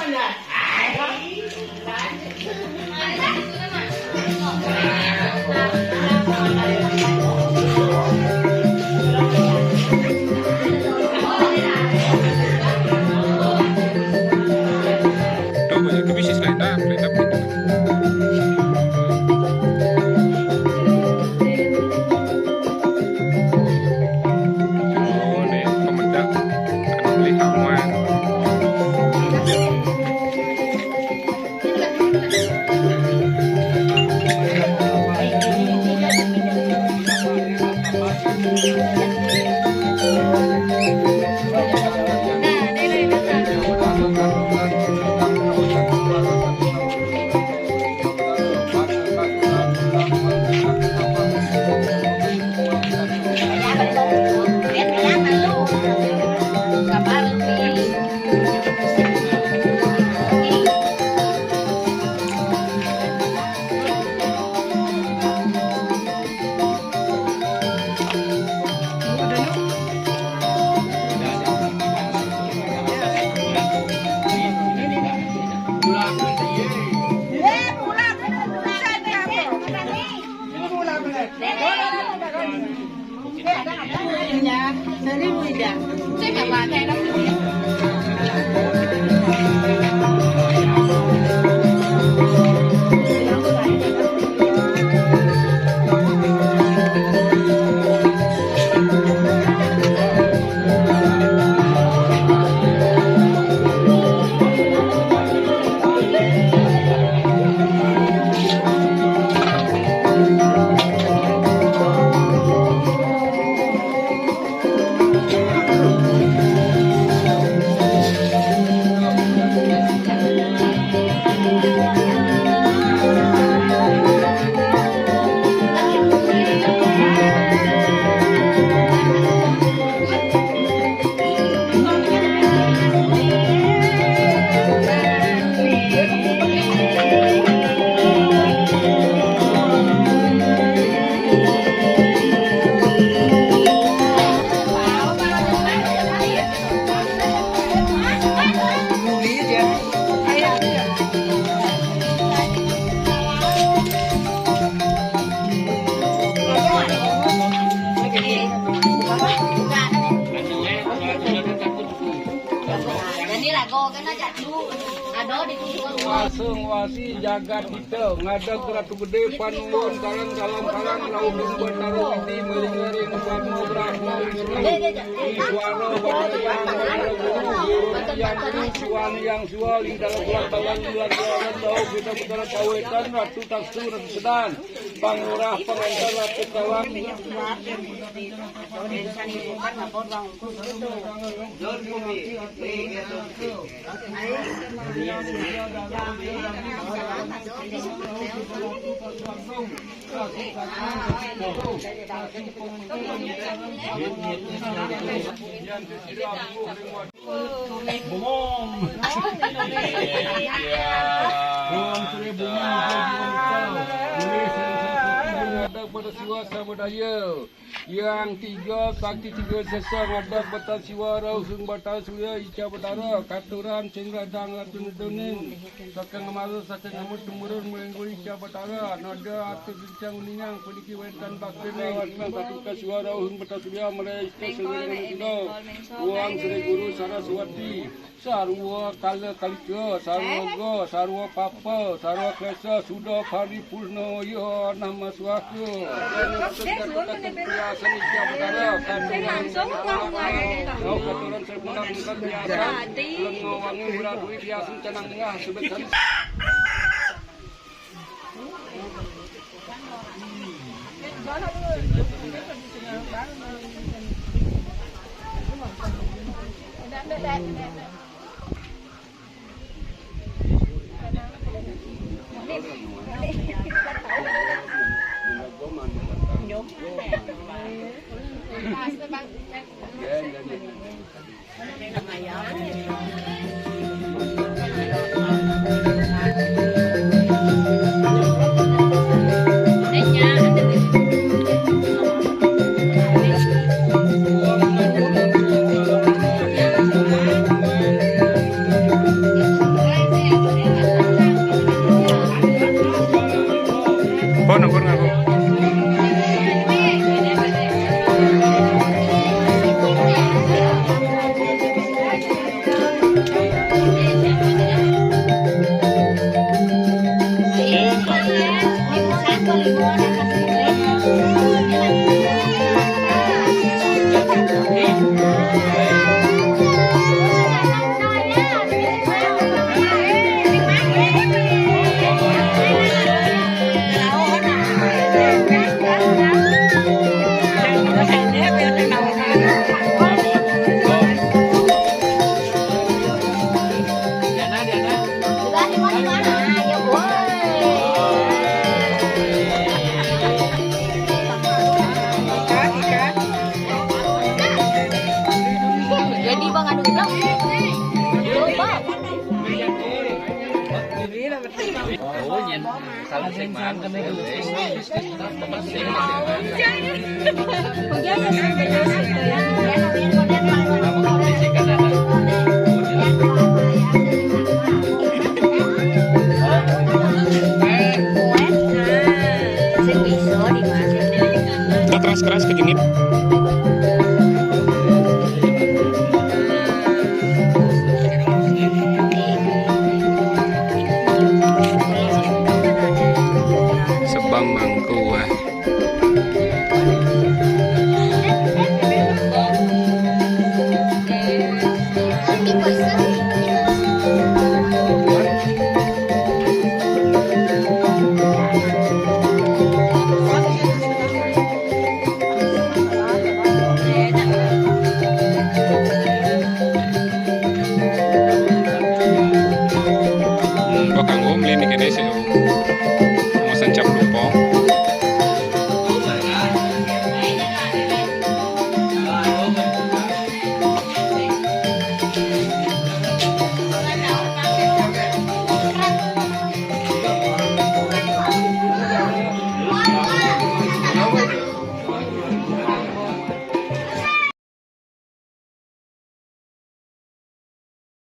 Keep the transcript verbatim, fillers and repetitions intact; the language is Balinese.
Tuh, banyak tuh bisnis lain dah, lain dah. Oh, nih, pemedak. Beli kamuan. Wasung wasi jagat kita ngadeg Ratu Gedé panuwun sareng kalam-kalam rauh ring Batara Widi, malingering Padma Brahma Wisnu, Iswara Batara Yang Guru, Yang Guru, Siwani Yang Siwa, ing dalem kulat bawan bulan kulat rauh kita putra kawetan Ratu Taksu Ratu Sedan, Panglurah Pangantar Ratu Kawang. Bengong. Bengong sudah bengong, jadi wanita. Boleh sering-sering ada pada siwa sama daya. Yang tiga, sakti tiga sesa, ngadeg Batara Siwa, rauh ring Batara Surya, Ica Batara, katuran sing radang ratu nedunin. Saking ngamara, saking ngamut tumurun, melenggu Ica Batara, nada atur kencang uninyang, puniki wénten baktine. Lawan Batara Siwa, rauh ring Batara Surya, mara Ica Surya, Uang Sri Guru Saraswati. Sarwa kala kalika, sarwa ga, sarwa papa, sarwa klesa, suda paripurna, ya nama swaha. Sing langsung ngomong aja. Kau katuran sempurna bukan biasa. Lengo wangi murah duit biasa canang ngah sebesar. Jadi Bang Anu bilang, coba. Oh, nyen. Kalau sing makan, sing makan.